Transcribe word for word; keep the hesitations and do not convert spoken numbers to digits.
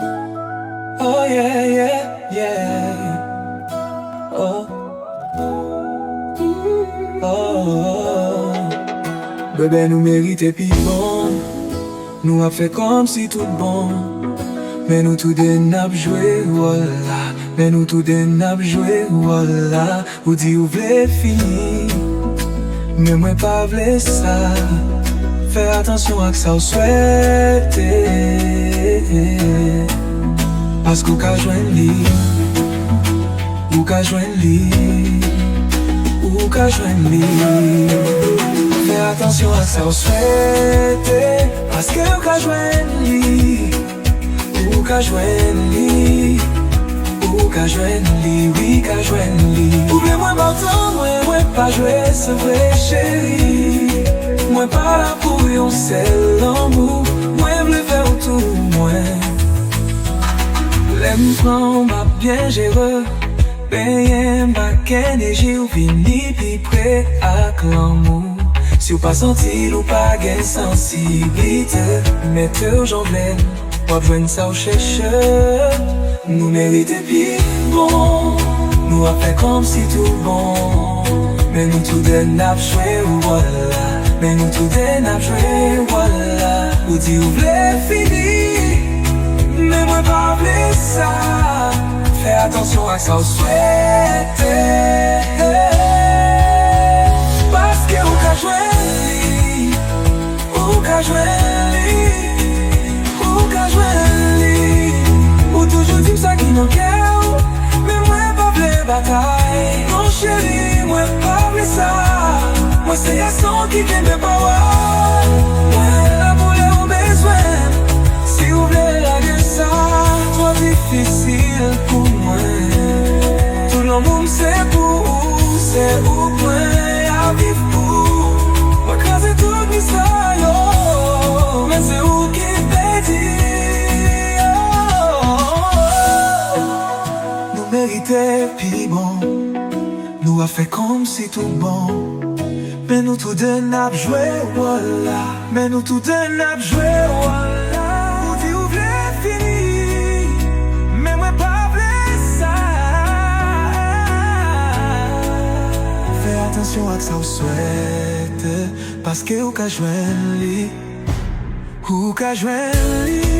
Oh yeah, yeah, yeah. Oh. Oh. Bebe, nou merite pi bon. Nou ap fè kòmsi tout bon. Men nou toude n ap jwe wòl la. Men nou toude n ap jwe wòl la. Ou di ou vle fini, men mwen pa vle sa. Fè atansyon ak sa w swete, paske w ka jwenn li. Ou ka jwenn li. Ou ka jwenn li. Fè atansyon ak sa w swete, paske w ka jwenn li. Ou ka jwenn li. Ou ka jwenn li, wi, ka jwenn li. Ou vle mwen ba w tan mwen, mwen pa jwe, se vre, cheri. Mwen pa la pou yon sèl lanmou. Mwen vle fè w tou mwen. Lè m pran w, m ap byen jere w. Benyen m ak eneji, ou vini pi pre ak lanmou. Si w pa santi l, ou pa gen sansiblite. Mete w jan w vle l, w ap jwenn sa w chèche. Nou merite pi bon. Nou ap fè kòmsi tout bon. Men nou toude n ap jwe wòl la. Men nou toude n ap jwe wòl la. Ou di ou vle fini, men mwen pa vle sa. Fè atansyon ak sa w swete, paske ou ka jwenn li. Ou ka jwenn li. Ou ka jwenn li. Ou toujou di m sa ki nan kè w, men mwen pa vle batay. Non, cheri, mwen pa vle sa. Mwen se gason ki kenbe pawòl. Mwen la pou lè ou bezwen m. Si ou vle lage sa, twò difisil pou mwen. Tout lanmou m se pou ou, se ou k mwen ap viv pou. Mwen kraze tout mi sa yo, men se ou ki pèdi. Nou merite pi bon. Nou ap fè kòmsi tout bon. Men nou toude n ap jwe wòl la. Men nou toude n ap jwe wòl la. Ou di ou vle fini, men mwen pa vle sa. Fè atansyon ak sa w swete, paske ou ka jwenn li. Ou ka jwenn li.